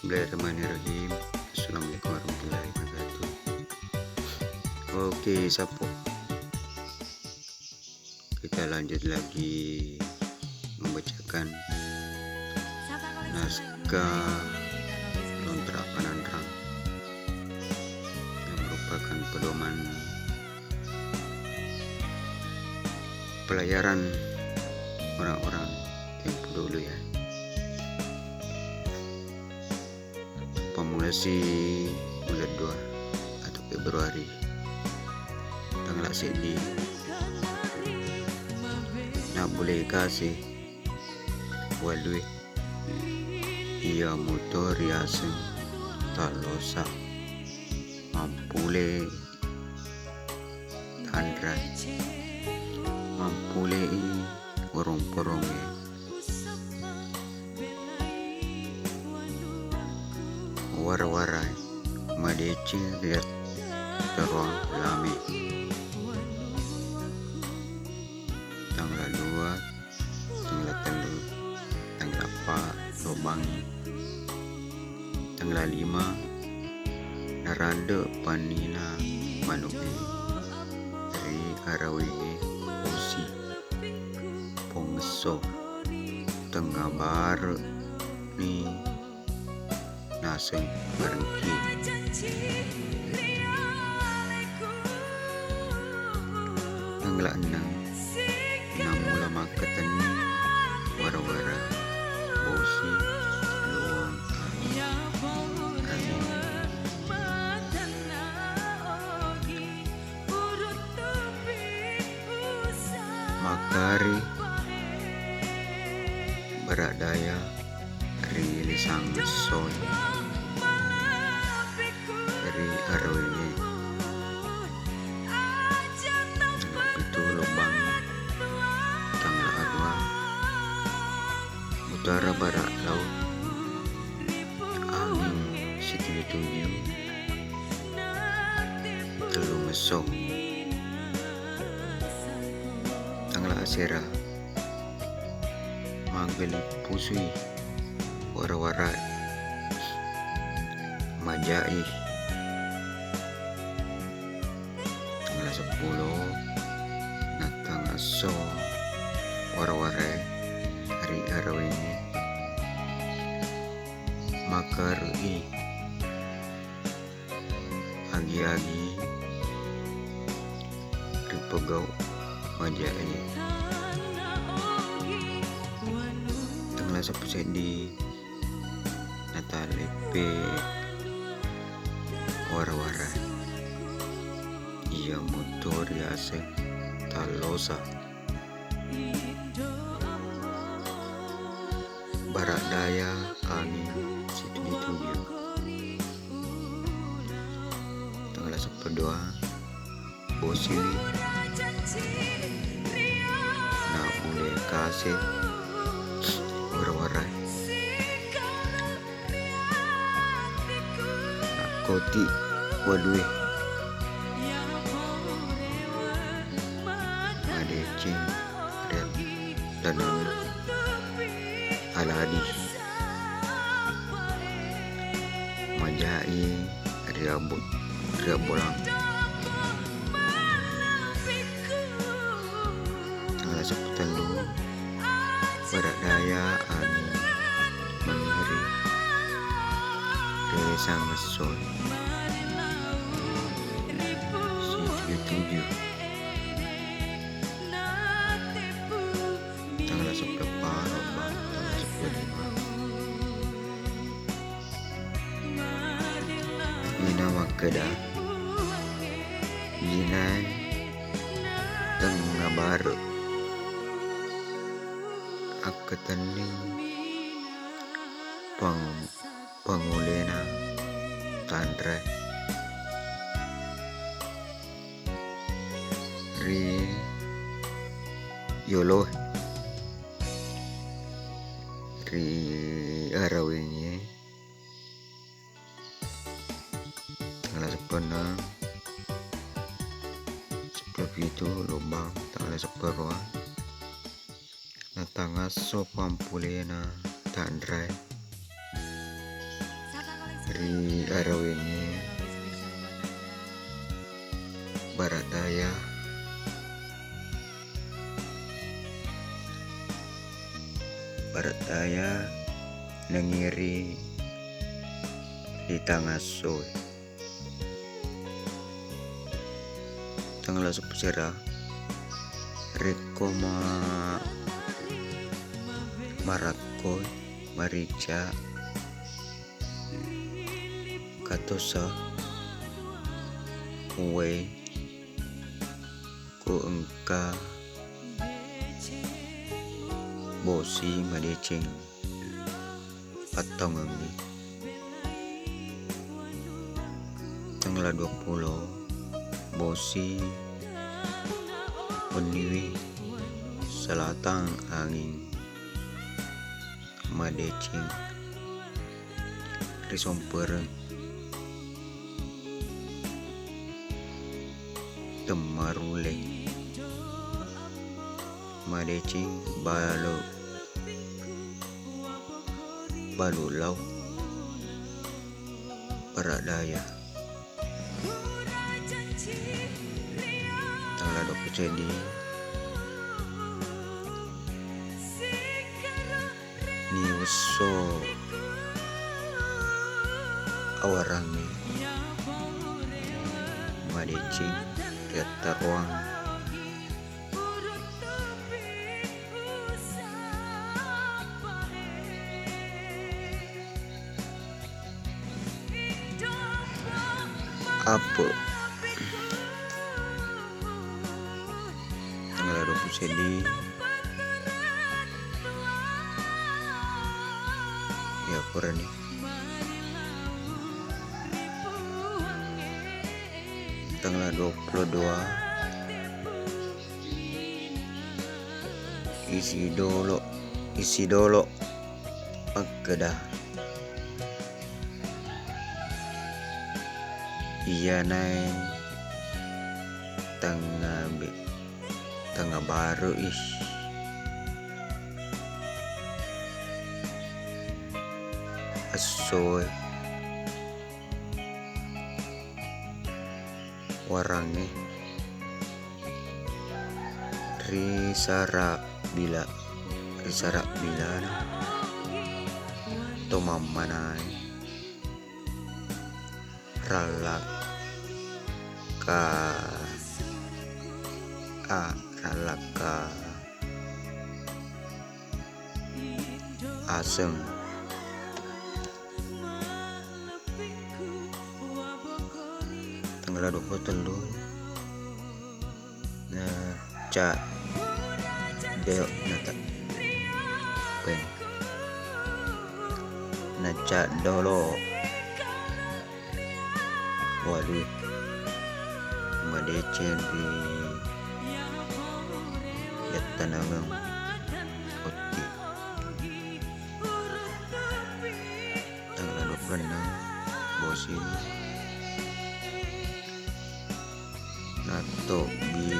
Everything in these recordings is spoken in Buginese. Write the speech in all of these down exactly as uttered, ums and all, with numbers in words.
Bismillahirrahmanirrahim. Assalamualaikum warahmatullahi wabarakatuh. Oke, sappo. Kita lanjut lagi membacakan naskah Lontra Pananrang yang merupakan pedoman pelayaran orang-orang tempo dulu, ya. Pammulasi uleng dua atau Februari, tanggal seddi, nabbulekasi walue, iya muto riaseng tallosa, mampule tanra, mampulei worong-porongnge, wara-warae, madeceng ri atteroang lame. Tanggal dua, tanggal tellu, tanggal eppa lobbangngi. Tanggal lima, naradde pannina manu'e ri arawengnge bosi. Pongesso, tengnga bare'ni naseng barengki. Tanggal enneng, namula makkatenni wara-wara bosi luang angin. Makkari baradaya ri lisang essoe ri arawengnge. Tanggal pitu lobbangngi, tanggal arua utara bara lao, anging situju-tuju, tellungesso. Tanggal asera, magelli pusui wara-warae, majai. Tanggal seppulo, natangasso wara-warae ri arawengnge, makarui agi-agi ripegau majae. Tanggal seppulo seddi, nataleppe wara-wara, iya muto riaseng tallosa. Baradaya anging situju-tuju. Tanggal seppulo dua, bosini, nabbulekasi wara-warae. Nakkoti walue, madeceng ri attanenna aladi, majai ri abbo-, ri abbolang. Tanggal seppulo tellu, baradaya anging mangiri ri lisang essoe situju-tuju. Tanggal seppulo eppa, tanggal seppulo lima. Ina makkeda, inae tengnga bare akkatenning pang-, pangulena tanre ri yolo, ri arawengnge. Tanggal seppulo enneng, seppulo pitu lobbang, tanggal seppulo aruwa, natangasso pampulena tanre. ri arawengngé, Barat Daya, Barat Daya, nengiri ri tangasso. Tanggal seppulo sera, rékko ma-, marakko, marica, katosa, uwai, ku engka bosi madécéng pattaungengngi. Tanggal dua puluh, bosi wenniwi, selatang anging madécéng risompereng temmarulé madécéng balu, balu lao Barat Daya. Tanggal dua puluh seddi, ni esso awarangngé madécéng riattaroang. Ape. Tanggal dua puluh seddi. Ya, purani. Tanggal dua puluh dua. Isi dolo, isi dolo makkeda, iyanaé tengnga be-, tengnga bare'i essoé. Warangngé ri saraq bila, ri saraq bilana to mammanaé rallakka, a, rallakka aseng. Tanggal dua puluh tellu, na ca deo, na ta-, pe-, na ca dolo. Waduh, madécéng ri yattanengeng otti. Tanggal dua puluh enam, bosi. Natto bi-,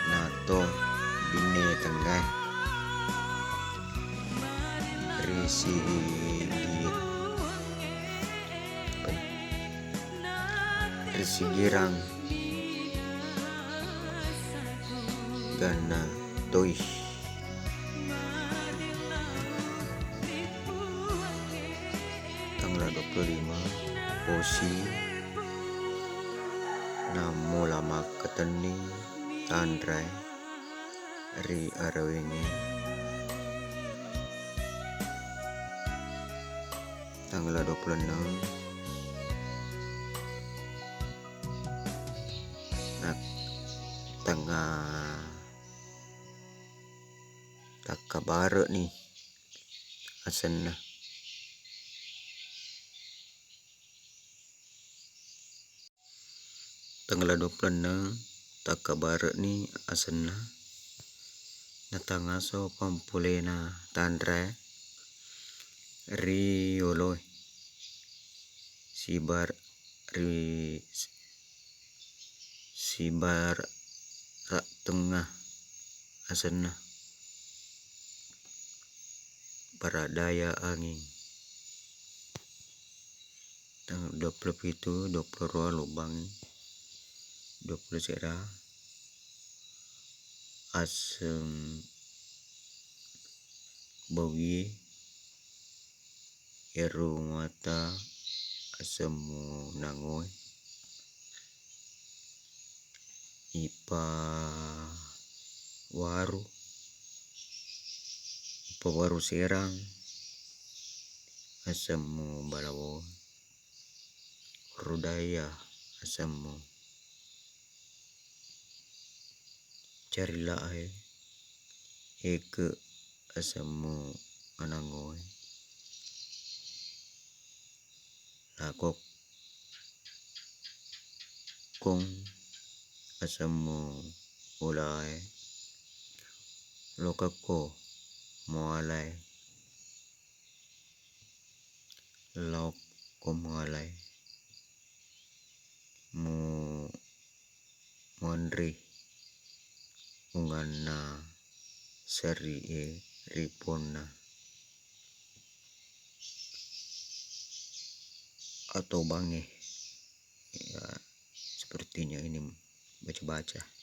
natto binné tengngaé risigi-, risigirang ganna toi. Tanggal dua puluh lima, bosi, nammula makkatenni tanraé ri arawengngé. Tanggal dua puluh enam, na tengnga takkabare'ni asenna. Tanggal dua puluh enam takkabare'ni asenna, natangaso pampoléna tanraé ri yoloé sibar-, ri sibaraq tengnga. asenna. Paradaya anging. Tanggal dua puluh pitu, dua puluh dua lobang, dua puluh sera aseng bawie, ero mata asemmu nangoe. Ipawaru, ipawaru serang asemmu balawo, rodaya asemmu carilae, eke asemmu anangoe, lakok kong asemmu ulae, lokakko mualae, laokko mualae, mu-, muanre unganna serie ri ponna atau bange. Ya, sepertinya ini baca-baca.